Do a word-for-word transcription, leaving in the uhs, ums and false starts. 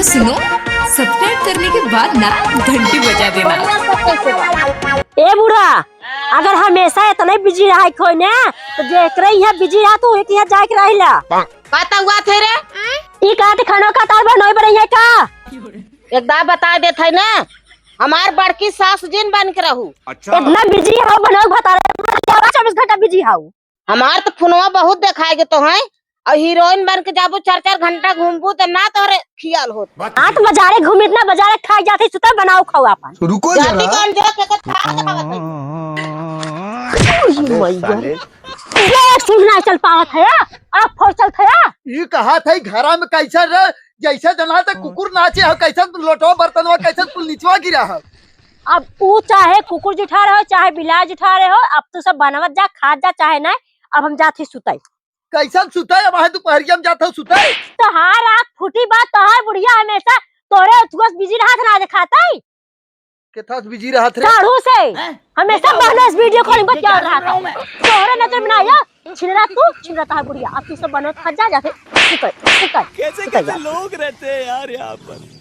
सुनो, सब्सक्राइब करने के बाद ना घंटी बजा देना। ए बूढ़ा, अगर हमेशा इतने बिजी रहा खोई ना, तो जेकरे यहाँ बिजी रहा, तू एक यहाँ जाए के रहिला। का तउआ थे रे? ई का ते खानो का तार बनोई बरैया का? एक दाव बता देत है ना, हमार बड़की सास जिन बन के रहू। अच्छा। इतना बिजी हो, बनोई भतारे, चौबीस घंटा बिजी हो। हमार तो फोनवा बहुत देखाए के तो है, और हीरोइन बन के जाबू, चार चार घंटा घूमबू, तो ना तोहरे खियाल होत। हाँ, तो बाजारे घूम, इतना बाजारे खाए जाते, सुता बनाओ खाओ आपन। रुको जाती जरा। कौन जो के, के खा के आवत है। अबे साले। ये एक सूझ ना चल पावत है, अब फौज चलत है। ई कहा थे घरा में कैसे रह, जैसे जना त कुकुर नाचे हो, कैसे लोटवा बर्तनवा, कैसे कुल निचवा गिरा हो। अब ऊ चाहे कुकुर जुठा रहे हो, चाहे बिलार जुठा रहे हो, अब तू सब बनवत जा, खात जा, चाहे नहीं, अब हम जात ही सुतई। कैसन सुतई? अब आहे दोपहरिया में जात हो सुतई। तोहार आँख फूटी बा, तोहार बुढ़िया हमेशा तोरे उठुआ से बिजी रहत ना देखातई। केथा से बिजी रहत रे? साढ़ू से। हैं? हमेशा ये क्या बहने से वीडियो कॉलिंग पर ये क्या क्या रहा सुन रहा हूँ मैं? तोहरे नजर में ना आया। छिनरा तू, छिनरा तोहार बुढ़िया। अब तू सब बनवत खा जा, जाके सुतई, सुतई, कैसे सुतई कैसे जा। लोग रहते हैं यार यहाँ पर।